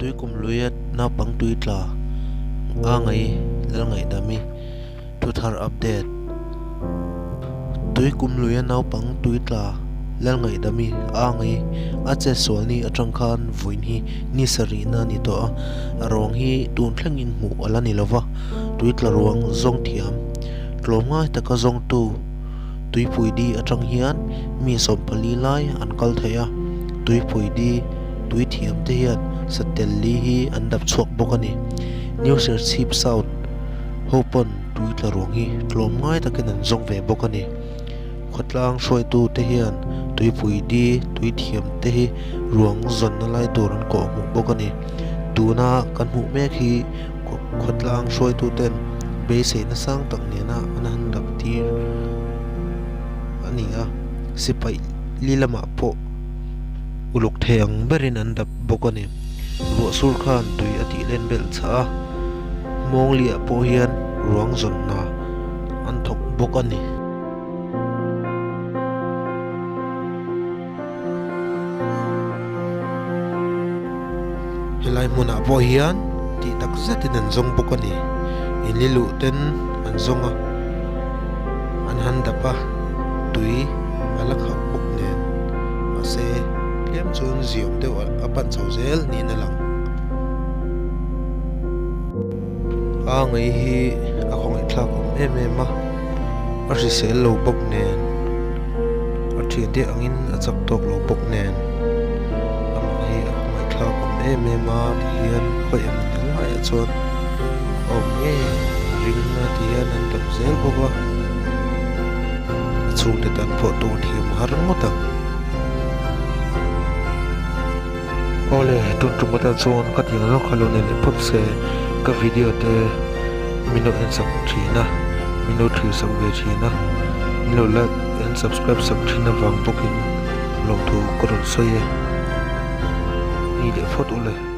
Tuikum luia naupang tui tla a ngai Lalngaihdami thuthar update. Tuikum luia naupang tui tla Lalngaihdami a ngai a chetsual ni atang khan vawiin hi ni sarihna a ni tawh a, a ruang hi tun thlengin hmuh a la ni lova, tui tla ruang zawng thiam tlawmngai taka zawngtu Tuipui di atang hian mi 14 lai an kal thei a, tuipui di tui thiam te hian satel li hi an dap chhuak bawk a ni. New Serchhip South ho pawn tui tla ruang hi tlawm ngai takin an zawng ve bawk a ni. Khawtlang hruaitu te hian tuipui di tui thiam te hi ruang zawnna lai tur an kawh hmuh bawk a ni. Tuna kan hmuh mek hi Khawtlang hruaitu ten beiseina sang tak nena an han dap tir a ni a, sipai li lamah pawh uluk thei ang berin an dap bawk a ni. Ruah sur khan tui a tih len belh chah a, Hmawngliah pawh hian ruang zawn hna an thawk bawk a ni. Helai hmunah pawh hian tih tak zetin an zawng bawk a ni. In li luh ten an zawng a, an han dap a, tui a la khak bawk nen mahse tlem chuan ziawm deuh a pan chho zel niin a lang. A ngei hi a khawngaihthlak awm em em a, a hrisel lo bawk nen a thian te angin a chak tawk lo bawk nen amah hi a khawngaihthlak awm em em a tihian khawi eng eng laiah chuan a awm ngei a ring a tihian an dap zel bawk a a chhungte tan pawh tur thiam har ngawt ang. Awle, tun tum atan chuan ka tih ang zawk kha lo nei leh phawt se, ka video te min lo en sak thin a, min lo thlir sak ve thin a, min lo like and subscribe sak thin avang bawkin lawmthu ka rawn sawi e. Ni leh phawt ule.